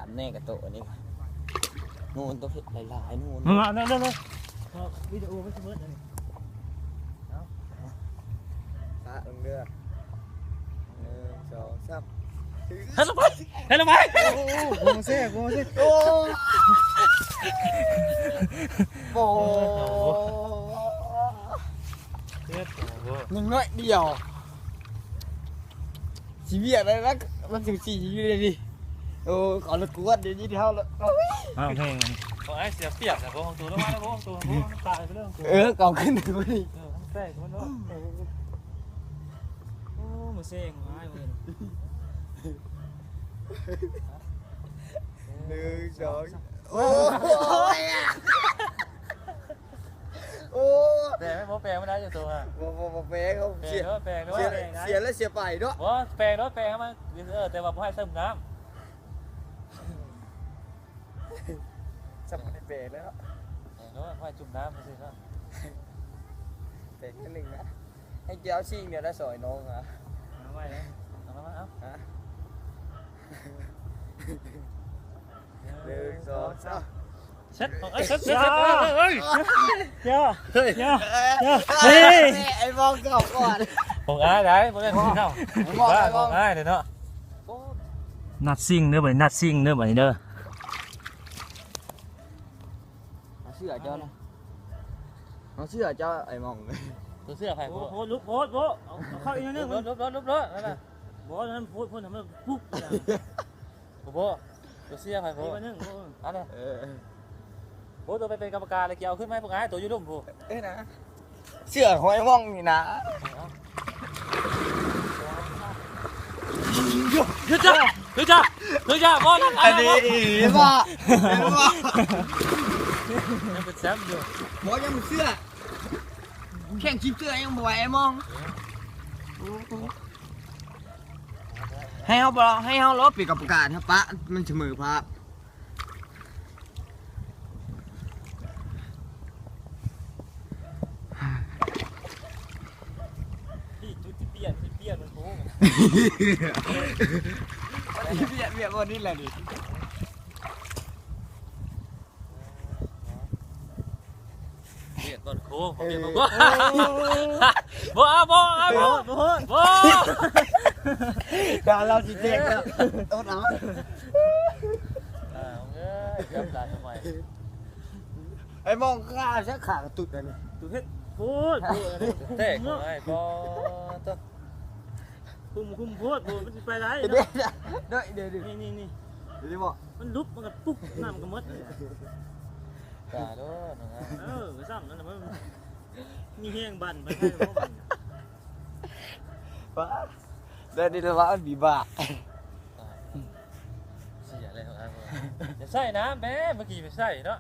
ອັນແນ່ກະໂຕະອັນນີ້ ນູນໂຕເພັດຫຼາຍໆ ນູນ ມາໆ ເດີໆ ວິດີໂອມັນຊິເໝິດອັນນີ້ ເອົາ ປະລົງເດີ ໜຶ່ງ ສອງ ສາມ ເຮັດລົງໄປ ເຮັດລົງໄປ ໂອ້ໂຫ ໂກງເຊ ໂກງເຊ ໂອ້ ໂອ້ ເຮັດໂຕ ຍັງໜ້ອຍດຽວ ຊິວຽກໄດ້ລະ ມັນສູສີຢູ່ເດນີ້ ໂອ້ ເອົາລະກວດເດນີ້ເຮົາລະ ເອົາເພງ ເອົາໄອ້ເສຍປຽບນະ ພວກຂອງໂຕລະມາລະ ພວກຂອງໂຕ ພວກມັນຕາຍໄປເລີຍຂອງໂຕ ເອີ ເອົາຂຶ້ນໄປນີ້ ເອີ ມັນແຕກມັນເນາະ ໂອ້ ມາແຊງອ້າຍເວີ້ຍ ໜຶ່ງ ສອງ ໂອ້ຍ ໂອ້ ແປງໄດ້ບໍ່? ແປງບໍ່ໄດ້ຢູ່ໂຕຮະ ບໍ່ ບໍ່ ບໍ່ແປງ ເອົາ ແປງ ເສຍ ເດີ ແປງເດີ ເສຍ ເສຍແລ້ວເສຍໄປເນາະ ບໍ່ ແປງເດີ ແປງໃຫ້ມັນ ເອີ ແຕ່ວ່າບໍ່ໃຫ້ໃສ່ນ້ຳ ຈຳບໍ່ໄດ້ແປງແລ້ວເນາະ ແປງເດີ ບໍ່ໃຫ້ຈຸ່ມນ້ຳຊື່ເນາະ ແປງອັນໜຶ່ງນະ ໃຫ້ເຈົ້າສິ່ງດຽວລະສອຍນ້ອງອະ ເອົາໄວ້ເດີ ເອົາມາ ເອົາ ຮະ ໜຶ່ງ ສອງ ສາມ ເຊັດ ເອົາ ເອີຍ ເຊັດ ເຊັດ ເຊັດ ເອີຍ ເອີຍ ຢ່າ ເຮີ້ຍ ຢ່າ ຢ່າ ເຮີ້ຍ ເຮີ້ຍ ໄອ້ບອງເຂົ້າກ່ອນ ຂອງອ້າຍໄດ໋ ບໍ່ແມ່ນຂອງເຮົາ ຂອງອ້າຍເດ້ເນາະ ນັດຊິງເດີບັດນີ້ ນັດຊິງເດີບັດນີ້ເດີ ເອົາເສື້ອເຈົ້ານະ ເອົາເສື້ອເຈົ້າ ໄອ້ມອງ ໂຕເສື້ອໃຜ ໂອ້ ໂພດ ໂພດ ລຸກ ໂພດ ໂພດ ເອົາ ເອົາເຂົ້າອີກໜ້ອຍໜຶ່ງ ລຸບ ລຸບ ລຸບ ລຸບ ນັ້ນນະ ບໍ່ ນັ້ນໂພດ ໂພດ ໃຫ້ມັນປຸກ ໂອ້ໂຫ ໂຕເສື້ອໃຜໂພດ ອີກໜ້ອຍໜຶ່ງ ໂອ້ ອັນນີ້ ເອີ ໂອ້ ໂຕໄປເປັນກຳມະການແລ້ວ ເອົາຂຶ້ນມາໃຫ້ພວກອ້າຍໂຕຢູ່ລຸ່ມພຸ້ນ ເອີນະ ເສື້ອຂອງໄອ້ມ່ອງນີ້ນະ ເອົາ ເຮີ້ຍຈ້າ ເຮີ້ຍຈ້າ ເຮີ້ຍຈ້າ ບໍ່ນັ້ນ ອັນນີ້ ອັນນັ້ນ ເຫັນບໍ່ ເຫັນບໍ່ ຍັງເປັນແຊມຢູ່ ບໍ່ ຍັງບໍ່ເຊື່ອ ແຂ່ງຊິບເທື່ອຍັງບໍ່ໄຫວ ໄອ້ມ່ອງ ໃຫ້ເຮົາບໍ່ ໃຫ້ເຮົາລອບເປັນກຳມະການ ເຮົາປະມັນສະເໝີພາບ ນີ້ຈຸດທີ່ປ່ຽນ ທີ່ປ່ຽນມັນໂຄ້ງ ທີ່ປ່ຽນ ປ່ຽນບໍ່ນີ້ແຫຼະນີ້ ວຽກກ່ອນໂຄ້ງ ວຽກກ່ອນໂຄ້ງ ເອີ ບໍ່ເອົາ ບໍ່ເອົາ ບໍ່ ບໍ່ ບໍ່ ບໍ່ ດາລາຊິແຕກແລ້ວ ເອີ ເອົາ ເອົາເອີຍ ຈັບຫຼາຍທຳໄມ ໄອ້ມອງຂ້າຊະ ຂາກະຕຸດອັນນີ້ ຕຸດເຮັດໂພດ ໂພດອັນນີ້ ແຕກຂອງອ້າຍ ບໍ່ ໂຕ ຄຸມ ຄຸມໂພດ ໂພດ ມັນຊິໄປໄດ້ ເດ້ ເດ້ ເດ້ ນີ້ ນີ້ ນີ້ ເດ້ບໍ່ ມັນຫຼຸບ ມັນກະປຸກ ນ້ຳມັນກະໝົດ ຢ່າໂລດ ເອີ ກະຊ້ຳນັ້ນນະ ມັນມີແຮງບັ້ນໄປໃຜບໍ່ບັ້ນ ປ້າ ແລ້ວນີ້ລະວ່າມັນມີບາກ ເສຍແລ້ວ ຢ່າໃສ່ນ້ຳແມ້ ເມື່ອກີ້ໄປໃສ່ເນາະ.